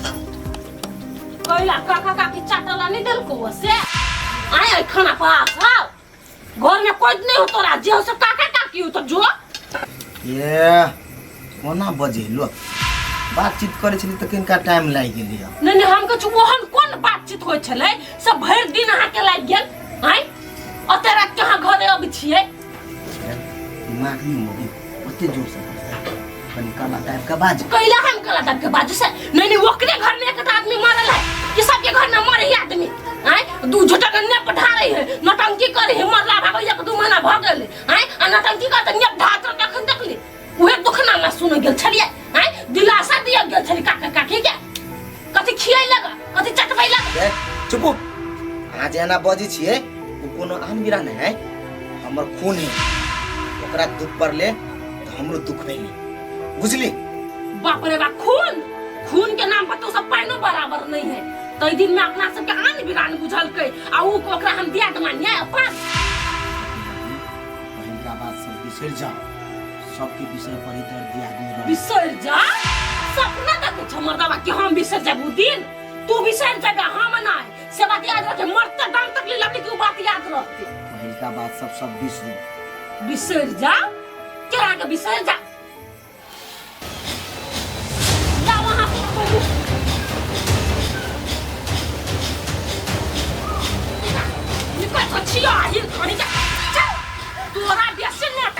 ना। कैला काका काकी चाटला नहीं देलको से आय आय खाना पास आओ घर में कोई नहीं हो तोरा जे हो से काका काकी हो तो जो। ये कोना बजेलो बातचीत करै छली तऽ किनका टाइम लागि गेलै। नहीं नहीं, हम कहै छी ओहन कोन बातचीत होइ छलै सब भरि दिन अहाँके लागि गेल। आय ओते रात के अहाँ घरे अबै छियै। दिमाग नहीं मोगी ओते जोर से बजता, कनी काला दाबि के बाज। कैला हम काला दाबि के बाजू से? नहीं नहीं, ओकरे घर में एक आदमी मरल है कि सबके घर में मरे है आदमी? आय दू झोटा के नेप ढारे है, नौटंकी करे है, मरला भागो एक दू महीना भ गेल। आय आ नौटंकी कर त नेप ढात तखन देखली उहे दुखना में सुन गेल छलियै। आय दिलासा दिया गेल छली काका काकी के, कथी खियाई लगा कथी चटबै लगा। ए चुपू, अहाँ जे एना बजै छियै ओ कोनो आन बिरा नहि है, हमर खून है, ओकरा दुख पड़ले तऽ हमरो दुख भेलै, बुझली? बाप रे बाप, खून खून के नाम पर तो सब पाइनो बराबर नहीं है। तई दिन में अपना सबके आन बिरान बुझलकै आ ऊ ओकरा हम दिया के मानिए अपन। पहिलका बात सब बिसरि जाओ, सबके बिसरे पड़ी दर्दी आदमी रहे। बिसरि जा सपना देखै छ मर्दवा कि हम बिसरि जाब ऊ दिन, तू बिसरि जाबे हम नहीं, से बात याद रखे, मरते दम तक ले लबली के ऊ बात याद रहते। पहिलका बात सब सब बिसरू। बिसरि जा केरा के बिसरि जा। जा वहाँ से निकल तो छियो आहिर कहीं जा। चल तोरा बेसी नोट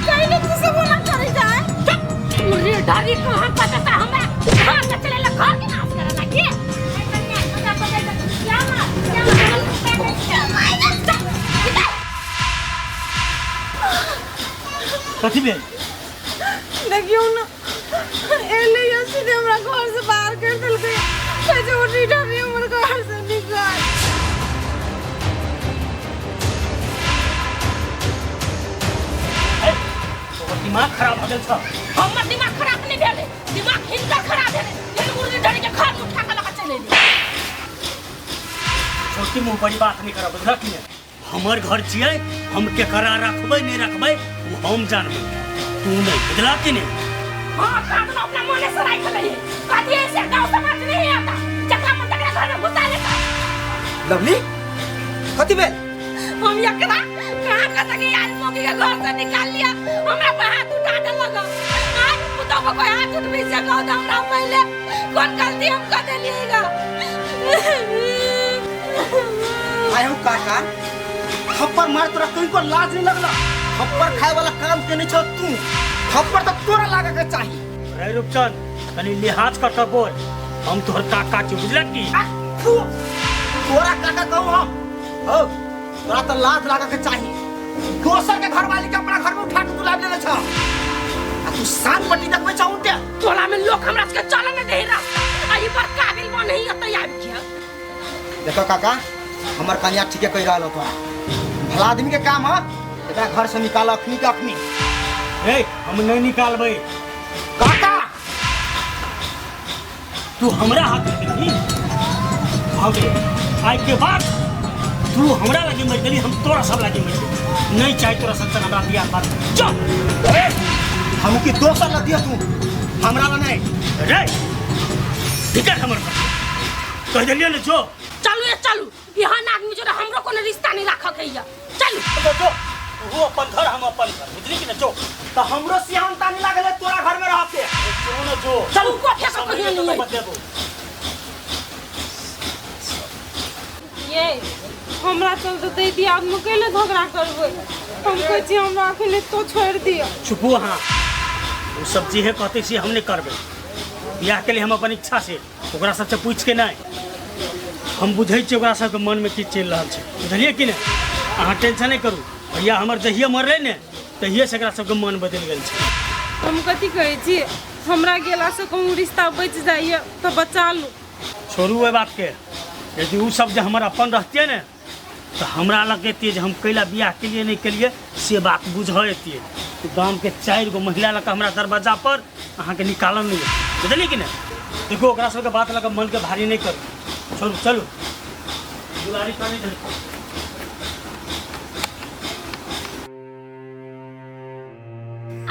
कैले तू सब बोला करे जाए। रे डरी कहाँ पता था हमरा घर से चले ला घर के नाश करे लगी। कथी भेल? देखियौ ना एले या सीधे हमरा घर से बाहर कर देलकै, कहै छै उठी डरी हमर घर से निकल। तोहर दिमाग खराब भऽ गेल छौ। हमर दिमाग खराब नहीं भेलै, दिमाग हिनकर खराब भेलै। फेर मुर्गी डरी के घर में उठा के लऽ के चलि एलियै। छोटी मुँह बड़ी बात नहीं करब, बुझलक कि नहि? हमर घर छियै, हम केकरा रखबै नहि रखबै ओ हम जानबै, तू नहीं, बुझलक कि नहि? हाँ, काटलो अपना मने से राख लइए, कथी ऐसे गांव समाज नहीं आता, जकरा मन तकरा घर में घुसा लेता। लवली कथी भेल? हम एकरा कहाँ कहाँ के यार मौकी के घर से निकाल लिया, हमरा पर हाथ उठा देलक। आज पुतोह को कोई हाथ उठबी से कहू तो हमरा पहले कौन गलती हम कर देलिएगा। आय हम काका थप्पड़ मार तोरा कहीं को लाज नहीं लगला? थप्पड़ खाए वाला काम केने छौ तू, थप्पड़ तो तोरा लागे के चाही। रे रूपचंद कनी लिहाज कर के बोल, हम तोहर काका छी, बुझलक की? आ, फू, तोरा काका कहू हम? हो तोरा तो लाज लागे के चाही, दोसर के घरवाली के अपना घर में उठा के तू लाब लेने छ आ तू शान पट्टी देखबै छौ उनटे। टोला में लोग हमरा सबके चले नहीं दे रास्ता, आ ई पर काबिल बन ही एतै आबि के। देखो काका हमर कन्या ठीके कहि रहल हो, तोरा भला आदमी के काम है एकरा घर से निकाल अखनी के अखनी। ए हम नहीं निकालबै। काका तू हमरा हाथ में गेलही, भागे आइ के बाद तू हमरा लगे मर गेली, हम तोरा सब लगे मर गेली, नहीं चाहे तोरा सब हमरा बियाह बात। चल ए, हम की दोसर ला दिया तू हमरा ला नहीं। रे निकल हमर घर से, कह देलियै ने जो। चलू ए चलू, एहन आदमी जो हमरो कोनो रिश्ता नहीं राखऽ के ये, चलू। जो जो वो अपन घर हम अपन घर, बुझली कि ना? जो तो हमरो सियानता नहीं लागल है तोरा घर में रह के। जो ना जो चलू को फेंको कहियो नहीं है। बदलेबो। ये हमरा चलते तो दियाद में कैले झगड़ा करबै, हम कहै छी हमरा अखन तो छोड़ दिअ। चुपू अहाँ, ओ सब जे है कहते छी हम नहीं करबै बियाह के लिए, हम अपन इच्छा से ओकरा सबसे पूछ के नहीं, हम बुझै छियै ओकरा सबके मनमे की चलि रहल छै, बुझलियै कि नहि? अहाँ टेंशन नहि करू, भैया हमर जहिये मरलै ने तहिये से एकरा सबके मन बदलि गेल छै। हम कथी कहै छी, हमरा गेलासँ कहूँ रिश्ता बचि जाइए तऽ बचा लू। छोड़ू ओहि बातके, यदि ओ सब जे हमर अपन रहतियै ने तऽ हमरा लग अयतियै जे हम कैला बियाह केलियै नहि केलियै से बात बुझऽ अयतियै। गामके 4 गो महिला लऽ कऽ हमरा दरवाजा पर अहाँके निकालऽ नहि अयतै, बुझलियै कि नहि? देखू ओकरा सबके बात लऽ कऽ मनके भारी नहि करू, छोड़ू चलू दुलारी करै धरि।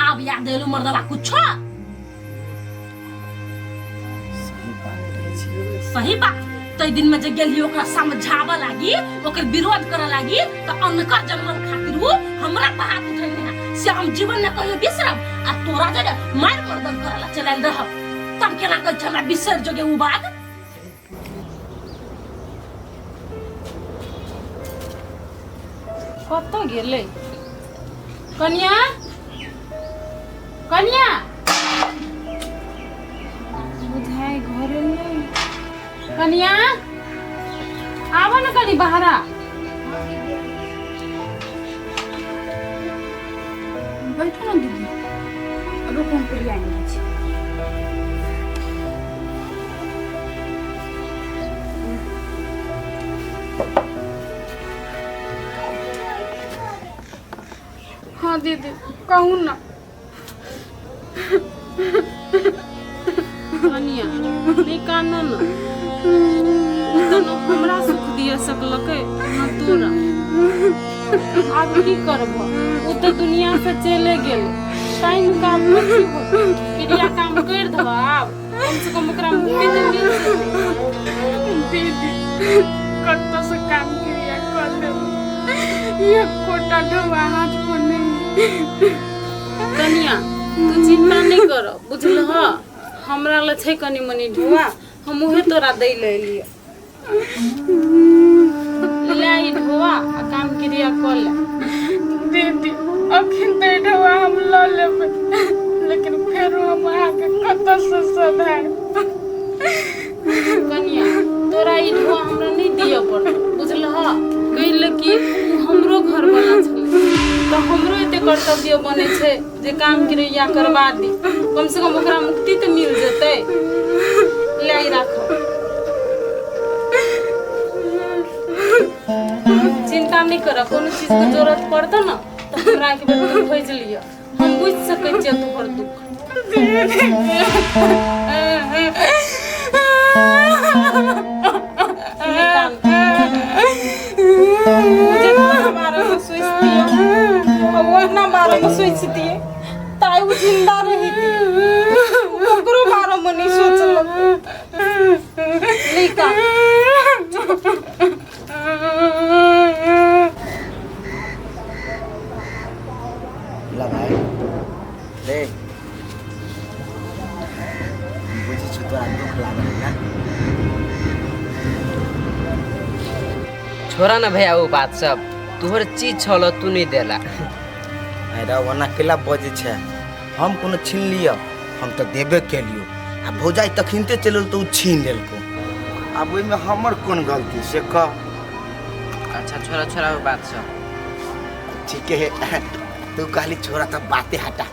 आब याद एलू मर्दवा कुछो? सही कहने रहै छी। सही बात। तै दिन में जे गेलियै ओकरा समझाबऽ लागी, ओकर विरोध करऽ लागी, तऽ अनकर जन्मल खातिर वो हमरा पर हाथ उठेने है, से हम जीवन में कहियो बिसरब? आ तोरा जे मारि मर्दन करऽ ला चलायल रहब, तब केना कहै छै हमरा बिसरि जोगे उ बात? कतऽ गेलै कनिया? कनिया बुझाइ घरे नहि। कनिया, आबऽ ने कनि बाहरा। बैठो ने दीदी। रुकू, हम प्रिया आनि छी। हाँ दीदी, कहू ना। कनिया, नहीं कान न। ओ तऽ न हमरा सुख दिअ सकलकै न तोरा। आब की करब, ओ तऽ दुनिया से चले गेल। टाइम काम कथी होतै? क्रिया काम करि दह आब, कम से कम ओकरा मुक्ति तऽ मिल जेतै। दीदी, कतऽ से काम क्रिया कऽ लेब? एकोटा ढौआ हाथ पर नहीं। कनिया, तू चिंता नहीं कर, बुझलह? हमरा लग छै कनि मनि ढौआ, हम उहे तोरा दै ले एलियै। ले ई ढौआ आ काम क्रिया कऽ ले। दीदी, अखन तऽ ई ढौआ हम लऽ लेबै, लेकिन फेरो हम अहाँके कतऽ से सधायब? कनिया, तोरा ई ढौआ हमरा नहि दिअ पड़तौ, बुझलह? कैले कि उ हमरो घरवाला छलै, तऽ हमरो एते कर्तव्य बनै छै जे काम क्रिया करवा दी, कम से कम ओकरा मुक्ति तऽ मिल जेतै। ले ई राख, चिंता नहि कर। कोनो चीज के जरूरत पड़तौ ने तऽ हमरा एक बेर तू खोजि लिअ, हम बुझि सकै छियै तोहर दुख। नहि कान। उ जे तोरा बारेमे सोचतियै आ ओहिना बारेमे सोचतियै तऽ आइ उ जिंदा रहितियै। उ ककरो बारेमे नहि सोचलक। नहि कान। ला भाइ रे, बुझै छु तोरा दुख लागल है ना। छोड़ा ना भैया वो बात सब, तोहर चीज छलो, तू नहीं देला। अरे, ओना केला बजै छै? हम कोनो छीन लिअ? हम तऽ देबे केलियो, आ भौजाइ तखनिते चलल तऽ ओ छीन लेलको। आब ओहिमे हमर कोन गलती, से कह। अच्छा छोड़ा, छोड़ा वो बात सब। ठीके है, तू कहली छोड़ा तऽ बाते हटा।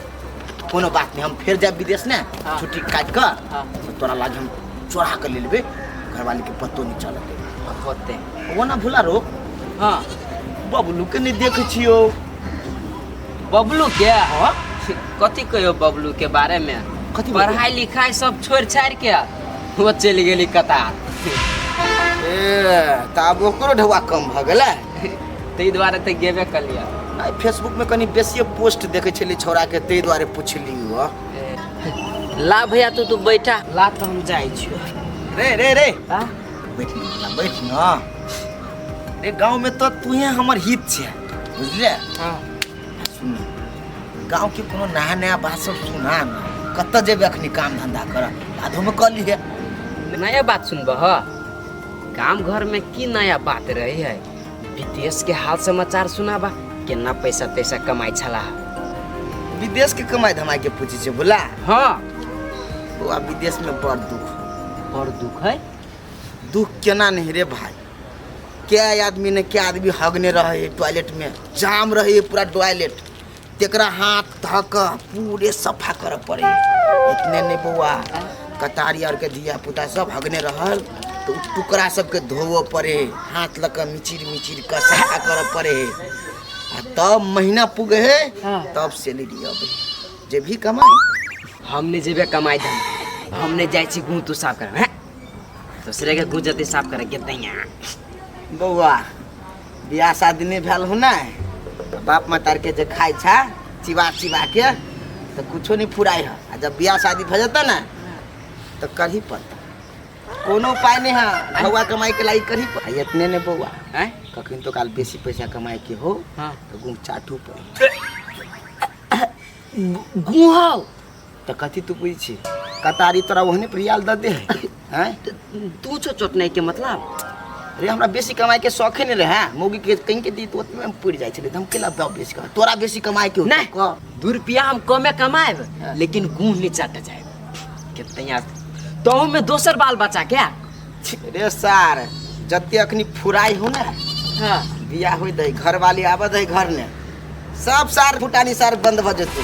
कोनो बात नहीं, हम फेर जायब विदेश ने। हाँ। छुट्टी काटि कऽ। हाँ। तऽ तोरा लागे हम चोरा कऽ ले लेबै, घरवाली के पतो नहीं चलत। होते। ओना भुला रो। हाँ। बबलू के नहीं देखै छियो। बबलू के? हाँ। कथी कहियो बबलू के बारे में? कथी? पढ़ाई लिखाई सब छोड़ छाड़ के वो चलि गेली कतार। ए, तऽ आब ओकरो ढौआ कम भऽ गेलै। ताहि दुआरे तऽ गेबे कलियै। नहि, फेसबुक में कनि बेसिए पोस्ट देखै छलियै छौड़ाके, ताहि दुआरे पुछलियै। ला भैया, तू तू बैठा ला, तऽ हम जाइ छियो। रे रे रे। हाँ? बैठ न, बैठ न रे। गाँव में तऽ तूहे हमर हित छै, बुझले? हाँ। सुन, गाँव के कोनो नया नया बात सब सुना न। कतऽ जेबै अखनी काम धंधा कर? बादो में कऽ लिहे। नया बात सुनबह? गाम घर में की नया बात रही है? विदेश के हाल समाचार सुनाबा, केना पैसा तैसा कमाई छला। विदेश के कमाई धमाई के पूछै छै बोला? हाँ। बौआ, विदेश में बड़ दुख। बड़ दुख है? दुख केना नहीं रे भाई? क्या आदमी ने क्या आदमी हगने रहे, टॉयलेट में जाम रहे पूरा टॉयलेट, तेकरा हाथ धऽ कऽ पूरे सफा करऽ पड़े। इतने नहीं बौआ, कतारी आर के धिया पुता सब हगने रहल तऽ उ टुकड़ा सबके धोवऽ पड़े, हाथ लऽ कऽ मिचिर मिचिर कऽ सफा करऽ पड़े, आ तब महीना पुगे है। हाँ। तब सैलरी अबे जे भी कमाई। हम नहीं जेबे कमाई धम, हम नहीं जाइ छी गूँ तू साफ कर हैं, दूसरे के गूँ जते साफ करे के दैया। बौआ, बियाह शादी नहीं भेल हो ने, बाप मतार के जे खाइ छा चिबा चिबा के, तऽ कुछो नहीं फुराइ है, आ जब बियाह शादी भऽ जेतै ने तऽ करही पड़तै। कोनो उपाय नहीं है, ढौआ कमाई के लायक करही पर। आ इतने ने बौआ, आँय? कखन तो काल बेसी पैसा कमाई के हो हाँ। तो गुम चाटू पर। गुहाव? तो कथी तू बुझ छी, कतारी तोरा ओहने प्रियाल दे दे है हैं? तू छो चोटनाई के मतलब? रे हमरा बेसी कमाई के शौखे नहीं रहे, मौगी के कहीं के दी तो ओतने में पुर जाय छले, हम केला बाप बेसी कमाई, तोरा बेसी कमाई के हो नहीं। कह। 2 रुपया हम कमे कमाएब हाँ। लेकिन गुह नहीं चाटे जाएब कितना तो में दोसर बाल बच्चा क्या। रे सार जते अखनी फुराई हो ना, हाँ। बियाह होई दे, घर वाली आबद है घर ने, सब सार फुटानी सार बंद भ जेतौ।